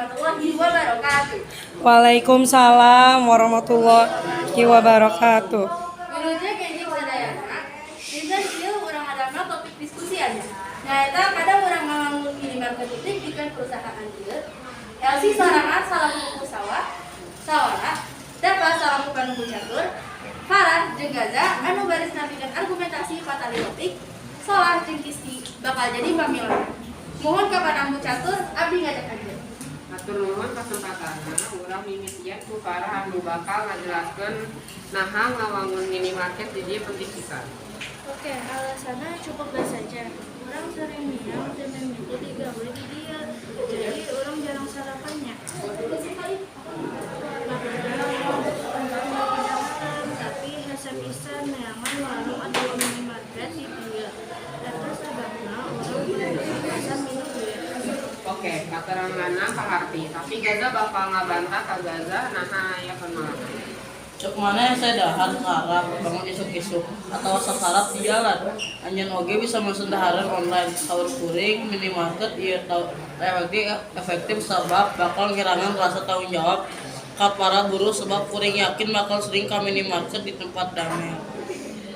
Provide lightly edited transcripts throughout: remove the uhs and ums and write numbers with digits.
warahmatullahi wabarakatuh. Waalaikumsalam warahmatullahi wabarakatuh. Wilujeng enjing sadayana. Dinten ieu urang ngadamel topik diskusi aja. Nyaeta kadang urang ngawangun minimarket leutik pikeun perusahaan ieu. Elsi sorangan salaku sawah, sawara, Dava salaku panunggu catur, Farah jeung Gaza anu baris nampikeun argumentasi patali topik, Solah jeung Kisti bakal jadi pamilon. Mohon ka panambu catur, abdi ngajak anjeun. Hatur nuhun kasempatanna, urang mimitian ku Farah anu bakal ngajelaskeun naha ngawangun minimarket di dieu penting pisan. Oke, alasannya cukup baik saja. Urang sering miang dan mimiti digawe di dieu. Jadi urang jarang sarapannya. Makanya urang butuh tempat ngopi dahareun, tapi hese pisan neangan warung atau minimarket di dieu. Eta sababna urang milih pasar Minggu ieu. Oke, kateranganna kaharti, tapi Gaza bakal ngabantah ka Gaza naha aya penolakan. Cek maneh hese dahar sarap bangun isuk-isuk atawa sakarap di jalan? Anjeun oge bisa mesen dahareun online. Saur kuring, minimarket ieu teu efektif sabab bakal ngirangan rasa tanggung jawab ka para buruh, sebab kuring yakin bakal sering ka minimarket di tempat damel.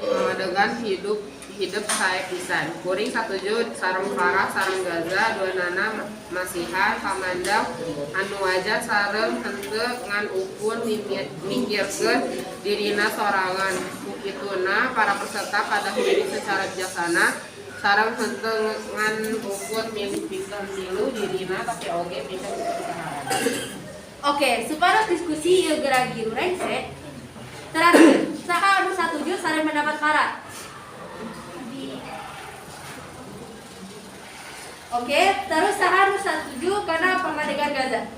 Pamadegan hidup hidup sae pisan. Kuring satuju sareng Farah sareng Gaza, duanana masihan pamandang anu wajar sareng henteu ngan ukur mikirkeun dirina sorangan. Ku kituna para peserta kedah milih secara bijaksana sareng henteu ngan ukur milih pikeun milu dirina, tapi oge pikeun perusahaan. Oke, supados diskusi ieu geura giru rengse. Terakhir, saha anu satuju sareng pendapat Farah? Di Oke, terus saha anu satuju kana pamadegan Gaza?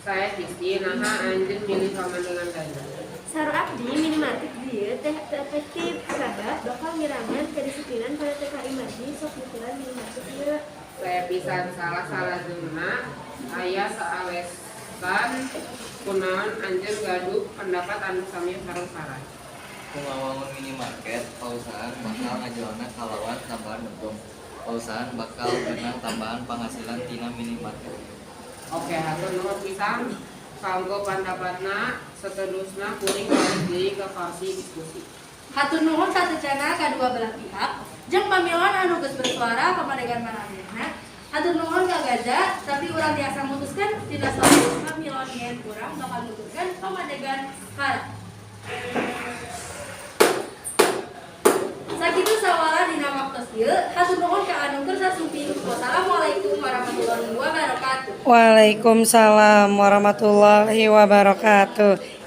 Saya Kisti, naha anjeun milih pamadegan Gaza? Saur abdi, minimarket di dieu teh teu efektif sabab bakal ngirangan kedisiplinan para TKI margi sok mutulan minimarket ieu. Sae pisan. Salah salajengna aya alesan kunaon anjeun gaduh pendapat anu sami sareng Farah? Ku ngawangun minimarket, perusahaan bakal ngajualna kalawan tambahan untung. Perusahaan bakal meunang tambahan penghasilan tina minimarket. Oke, hatur nuhun pisan kanggo pendapatna. Seterusna kuring balik deui ke kursi diskusi. Hatur nuhun sateuacanna kadua belah pihak jeung pamilon anu geus bersuara pamadegan maranehna. Hatur nuhun ka Gaza, tapi urang tiasa mutuskeun dina suara pamilon yen urang bakal mutuskeun pamadegan Farah. Sakitu sawala dina waktos ieu, hatur nuhun ka anu keur sumping. Wassalamualaikum warahmatullahi wabarakatuh. Waalaikumsalam warahmatullahi wabarakatuh.